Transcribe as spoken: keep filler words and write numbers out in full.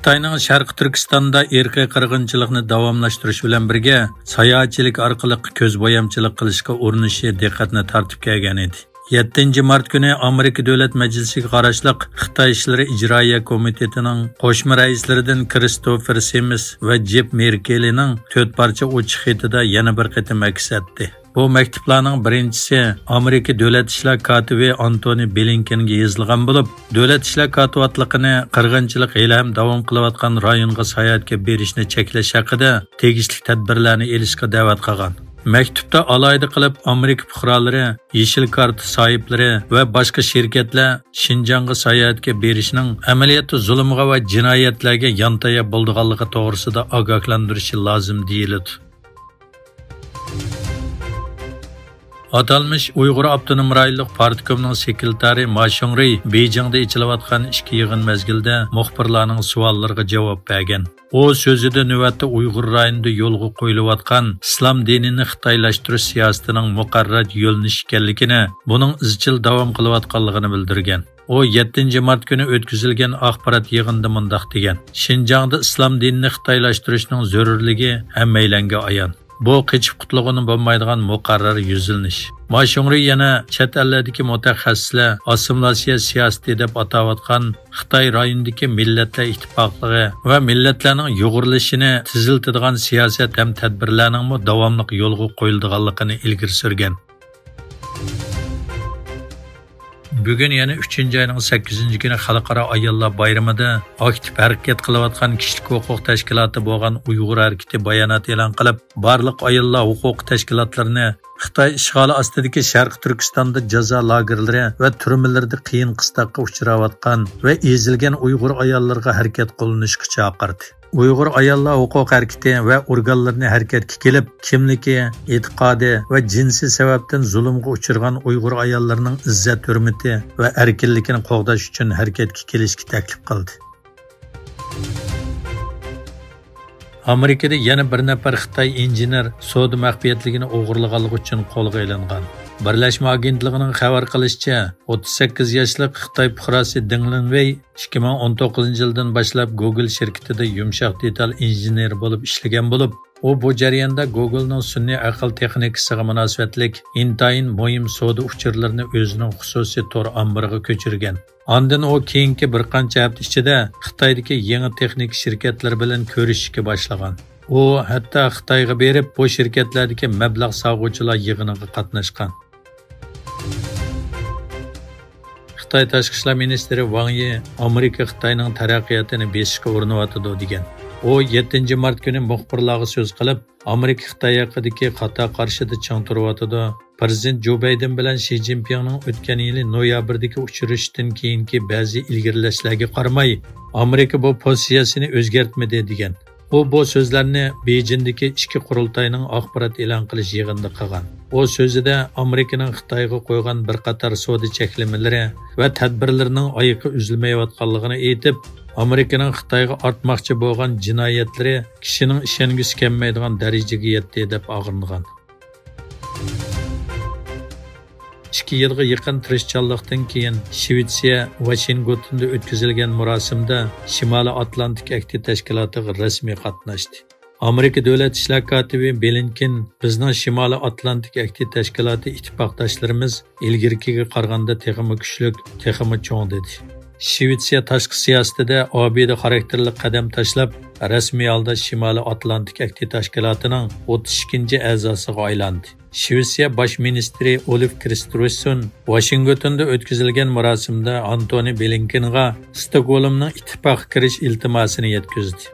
خىتاينىڭ شەرقىي تۈركىستاندا ئىرقىي قىرغىنچىلىقنى داۋاملاشتۇرۇش بىلەن بىرگە، ساياھەتچىلىك ئارقىلىق كۆز بويامچىلىق قىلىشقا ئۇرۇنۇشى دىققەتنى تارتىپ كەلگەن ئىدى. يەتتىنچى مارت كۈنى ئامېرىكا دۆلەت مەجلىسىگە قاراشلىق خىتاي ئىشلىرى ئىجرائىيە كومىتېتىنىڭ قوشما رەئىسلىرىدىن كرىستوفېر سىمس ۋە جېپ مېركېلىنىڭ تۆت پارچە ئوچۇق خېتىدە يەنە بىر قېتىم ئەكس ئەتتى. بۇ مەكتۇپلارنىڭ بىرىنچىسى ئامېرىكا دۆلەت ئىشلار كاتىپى ئانتونى بلىنكېنگە يېزىلغان بولۇپ، دۆلەت ئىشلار كاتىۋاتلىقىنى قىرغىنچىلىق ھېلىھەم داۋام قىلىۋاتقان رايونغا ساياھەتكە بېرىشنى چەكلەش ھەققىدە تېگىشلىك تەدبىرلەرنى ئېلىشقا دەۋەت قىلغان. مەكتۇپتا ئالاھىدە قىلىپ ئامېرىكا پۇقرالىرى، يېشىل كارتا ساھىبلىرى ۋە باشقا شىركەتلەر شىنجاڭغا ساياھەتكە بېرىشنىڭ ئەمەلىيەتتە زۇلۇمغا ۋە جىنايەتلەرگە يانتايا بولىدىغانلىقى توغرىسىدا ئاگاھلاندۇرۇشى لازىم دېيىلىدۇ. ئاتالمىش ئۇيغۇر ئاپتونوم رايونلۇق پارتكومنىڭ سېكرېتارى ما شۇڭرۇي بېيجىڭدا ئېچىلىۋاتقان ئىچكى يىغىن مەزگىلىدە مۇخبىرلارنىڭ سوئاللىرىغا جاۋاب بەرگەن. ئۇ سۆزىدە نۆۋەتتە ئۇيغۇر رايونىدا يولغا قويۇلۇۋاتقان ئىسلام دىنىنى خىتايلاشتۇرۇش سىياسىتىنىڭ مۇقەررەر يۆنىلىشى ئىكەنلىكىنى، بۇنىڭ ئىزچىل داۋام قىلىۋاتقانلىقىنى بىلدۈرگەن. ئۇ يەتتىنچى مارت كۈنى ئۆتكۈزۈلگەن ئاخبارات يىغىنىدا مۇنداق دېگەن: شىنجاڭدا ئىسلام دىنىنى خىتايلاشتۇرۇشنىڭ زۆرۈرلۈكى ھەممەيلەنگە ئايان. بۇ قېچىپ قۇتۇلغىلى بولمايدىغان مۇقەررەر يۈزلىنىش. ما شۇڭرۇي يەنە چەت ئەللەردىكى مۇتەخەسسىسلەر ئاسسىمىلياتسىيە سىياسىتى دەپ ئاتاۋاتقان خىتاي رايونىدىكى مىللەتلەر ئىتتىپاقلىقى ۋە مىللەتلەرنىڭ يۇغۇرۇلۇشىنى تېزلىتىدىغان سىياسەت ھەم تەدبىرلەرنىڭمۇ داۋاملىق يولغا قويۇلىدىغانلىقىنى ئىلگىرى سۈرگەن. بۈگۈن يەنە ئۈچىنچى ئاينىڭ سەككىزىنچى كۈنى خەلقئارا ئاياللار بايرىمىدا ئاكتىپ ھەرىكەت قىلىۋاتقان كىشىلىك ھوقۇق تەشكىلاتى بولغان ئۇيغۇر ھەرىكىتى بايانات ئېلان قىلىپ، بارلىق ئاياللار ھوقۇقى تەشكىلاتلىرىنى خىتاي ئىشغالى ئاستىدىكى شەرقىي تۈركىستاندا جازا لاگېرلىرى ۋە تۈرمىلىرىدە قىيىن قىستاققا ئۇچراۋاتقان ۋە ئېزىلگەن ئۇيغۇر ئاياللىرىغا ھەرىكەت قوللىنىشقا چاقىردى. ئۇيغۇر ئاياللار ھوقۇق ھەرىكىتى ۋە ئورگانلىرىنى ھەرىكەتكە كېلىپ، كىملىكى، ئېتىقادى ۋە جىنسى سەۋەبتىن زۇلۇمغا ئۇچرىغان ئۇيغۇر ئاياللىرىنىڭ ئىززەت-ھۆرمىتى ۋە ئەركىنلىكىنى قوغداش ئۈچۈن ھەرىكەتكە كېلىشكە تەكلىپ قىلدى. ئامېرىكىدا يەنە بىر نەپەر خىتاي ئىنژېنېر سودا مەخپىيەتلىكىنى ئوغرىلىغانلىقى ئۈچۈن قولغا ئېلىنغان. بىرلەشمە ئاگېنتلىقىنىڭ خەۋەر قىلىشىچە، ئوتتۇز سەككىز ياشلىق خىتاي پۇقراسى دېڭ لىڭۋېي ئىككى مىڭ ئون توققۇزىنچى يىلدىن باشلاپ گوگل شىركىتىدە يۇمشاق دېتال ئىنژېنېرى بولۇپ ئىشلىگەن بولۇپ، ئۇ بۇ جەرياندا گوگلنىڭ سۈنئىي ئەقىل تېخنىكىسىغا مۇناسىۋەتلىك ئىنتايىن مۇھىم سودا ئۇچۇرلىرىنى ئۆزىنىڭ خۇسۇسىي تور ئامبىرىغا كۆچۈرگەن. ئاندىن ئۇ كېيىنكى بىر قانچە ھەپتە ئىچىدە خىتايدىكى يېڭى تېخنىكا شىركەتلىرى بىلەن كۆرۈشۈشكە باشلىغان. ئۇ ھەتتا خىتايغا بېرىپ، بۇ شىركەتلەردىكى مەبلەغ سالغۇچىلار يىغىنىغا قاتناشقان. خىتاي تاشقى ئىشلار مىنىستىرى ۋاڭ يى ئامېرىكا خىتاينىڭ تەرەققىياتىنى بېسىشقا ئۇرۇنۇۋاتىدۇ، دېگەن. ئۇ يەتتىنچى مارت كۈنى مۇخبىرلارغا سۆز قىلىپ، ئامېرىكا خىتاي ھەققىدىكى خاتا قارىشىدا چىڭ تۇرۇۋاتىدۇ. پىرېزىدېنت جو بايدېن بىلەن شى جىنپىڭنىڭ ئۆتكەن يىلى نويابىردىكى ئۇچرىشىشتىن كېيىنكى بەزى ئىلگىرىلەشلەرگە قارىماي، ئامېرىكا بۇ پوزىتسىيەسىنى ئۆزگەرتمىدى، دېگەن. ئۇ بۇ سۆزلەرنى بېيجىڭدىكى ئىچكى قۇرۇلتاينىڭ ئاخبارات ئېلان قىلىش يىغىنىدا قىلغان. ئۇ سۆزىدە ئامېرىكىنىڭ خىتايغا قويغان بىر قاتار سودا چەكلىمىلىرى ۋە تەدبىرلىرىنىڭ ئايىغى ئۈزۈلمەيۋاتقانلىقىنى ئېيتىپ، ئامېرىكىنىڭ خىتايغا ئارتماقچى بولغان جىنايەتلىرى كىشىنىڭ ئىشەنگۈسى كەلمەيدىغان دەرىجىگە يەتتى، دەپ ئاغرىنغان. ئىككى يىلغا يېقىن تىرىشچانلىقتىن كېيىن، شىۋېتسىيە ۋاشىنگتوندا ئۆتكۈزۈلگەن مۇراسىمدا شىمالىي ئاتلانتىك ئەھدى تەشكىلاتىغا رەسمىي قاتناشتى. ئامېرىكا دۆلەت ئىشلار كاتىپى بلىنكېن، بىزنىڭ شىمالىي ئاتلانتىك ئەھدى تەشكىلاتى ئىتتىپاقداشلىرىمىز ئىلگىرىكىگە قارىغاندا تېخىمۇ كۈچلۈك، تېخىمۇ چوڭ، دېدى. شىۋېتسىيە تاشقى سىياسىتىدە ئابىدە خاراكتېرلىك قەدەم تاشلاپ، رەسمىي ھالدا شىمالىي ئاتلانتىك ئەھدى تەشكىلاتىنىڭ ئوتتۇز ئىككىنچى ئەزاسىغا ئايلاندى. شىۋېتسىيە باش مىنىستىرى ئولىف كرىستروسسون ۋاشىنگتوندا ئۆتكۈزۈلگەن مۇراسىمدا ئانتونى بلىنكېنغا ستوكگولمنىڭ ئىتتىپاققا كىرىش ئىلتىماسىنى يەتكۈزدى.